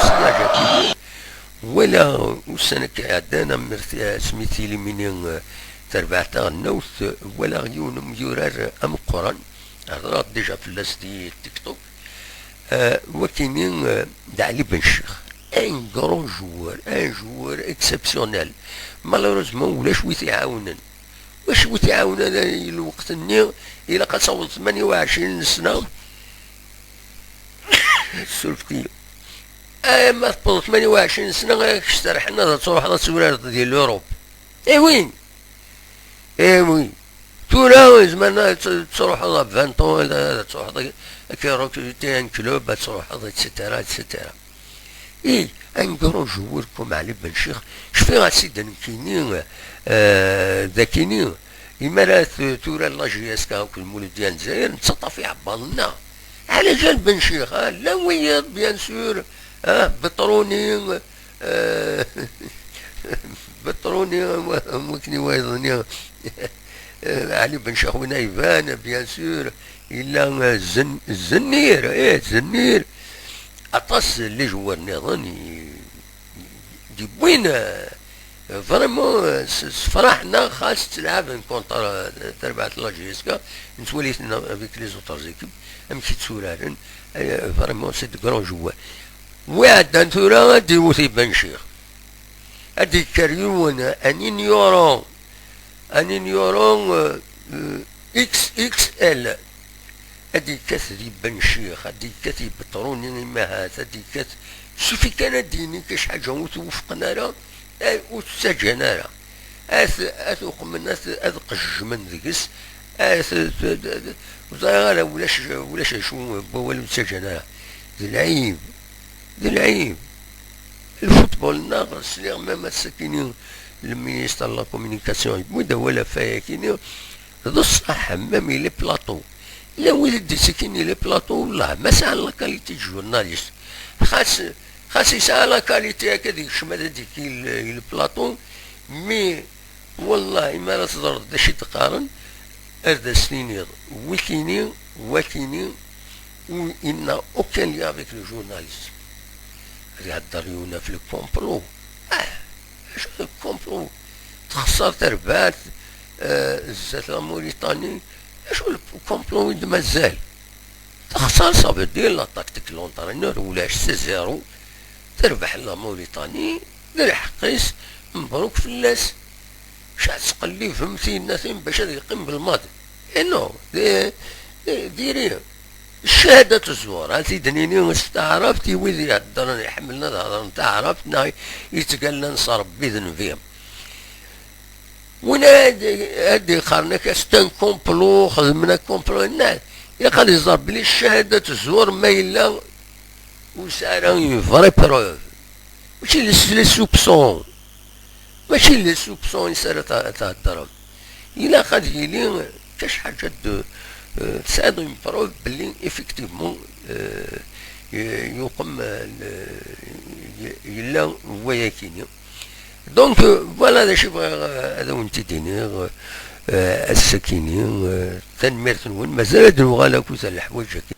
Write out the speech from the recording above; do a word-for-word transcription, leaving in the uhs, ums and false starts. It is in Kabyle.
Seg-agi, wala ussan akka iɛeddan, am asmi tilimini, eh, terbaɛt taɣelnawt, eh, walaɣ yiwen umyurar ameqqran, hedreɣ déjà fell-as di TikTok, eh, wakini, eh, d Ɛli Ben Ccix, un grand joueur, un joueur exceptionnel. Malheureusement, ulac wi t-iɛawnen. Wacu wi t-iɛawnen i lweqt-nni? Ilaq ad taweḍ tmanya u ɛecrin n ssna. Surfet-iyi. Ay, ma tewweḍ tmanya u ɛecrin sna, ad k-serḥen ad truḥeḍ ad turareḍ di l'Europe. Eh oui! Eh oui! Tura zemren ad t-, truḥeḍ à vingt ans, ad, ad truḥeḍ ad, ad k-recruter un club, ad truḥeḍ, et cetera, et cetera. Ih, un grand joueur comme Ɛli Ben Ccix, cfiɣ-as-id nekkini, eh, d akini, imi ara t-, tura la J S K akked Muludya n Lezzayer, nettaṭṭaf iɛebbaḍen-nneɣ. Ɛla jal Ben Ccix, ah, llan wiyiḍ, bien sûr, ah, Beṭruni, eh, Beṭruni, am, am wakken i wayeḍ-nni, eh, Ɛli Ben Ccix win ay iban, bien sûr, yella, eh, Zen-, Zennir, eh, Zennir. Aṭas n les joueurs nniḍen i, i d-yewwin, eh, vraiment, eh, s-, sefraḥen-aɣ xas ttelɛaben contre, eh, terbaɛt n la J S K, nettwali-ten avec les autres équipes, amek i tturaren, eh, vraiment, c'est de grands joueurs. Wi ɛeddan tura ad d-iwet i Ben Ccix. Ad d-yekker yiwen, un ignorant, un ignorant, eh, eh, X X L. Ad d-yekkat di Ben Ccix, ad d-yekkat i Beṭruni imahat, ad d-yekkat, sufi kan ad d-yini kac ḥaǧa ur t-wufqen ara, eh, ur t-ttaǧǧan ara. Ad, ad uqmen, ad, ad qejjmen deg-s, ad, ur ẓriɣ ara ulac, ulac acu n wawal ur ttaǧǧan ara. D lɛib, d lɛib. Lfutbol-nneɣ, sliɣ même ass-akini le ministre de la communication yewwi-d awal ɣef wayakini, d ṣṣeḥ, même i les plateaux. Llan wid i d-ittekkin i les plateaux, wellah, ma sɛan la qualité de journaliste. Xas, xas yesɛa la qualité akka ad yekcem ad d-yekki i le, i le plateau, mais, wellah, imi ara teẓreḍ d acu i d-qqaren, ad as-tiniḍ, wikini, wakini, ou il n'a aucun lien avec le journalisme. Ad ihedder yiwen ɣef le complot. Ah, acu d le complot? Texṣer terbaɛt, eh, zdat la Mauritanie. Acu le complot i d-mazal? Texṣer, ça veut dire la tactique de l'entraîneur, ulac, c'est zéro. Terbeḥ la Mauritanie, d lḥeqq-is, mebruk fell-as. Ca tettqellibem tiyemmatin bac ad yeqqim belmaḍi? Eh non, d, d, diri. Ccahadat zzur, ad t-id-nini s taɛrabt i wid iheddren, iḥemmlen ad hedren taɛrabt, neɣ yettgallan s Ṛebbi d Nnbi. Win ad, ad d-iqqaren akka, c'est un complot, xedmen un complot, nna, ilaq ad iẓer belli ccahadat zzur ma yella ur yesɛi ara une vraie preuve. Mačči les, les soupçons. Mačči les soupçons i s ara ta-, theddreḍ. Ilaq ad yili kac ḥaǧa d, eh, tesɛiḍ une preuve belli effectivement, eh, y-, yuqem, eh, le, y-, yella wayakini. Donc, euh, voilà d acu i bɣiɣ, euh, ad awen-t-id-iniɣ, euh, ass-akini, euh, tanemmirt-nwen. Mazal ad nuɣal akked leḥwayeǧ-agi.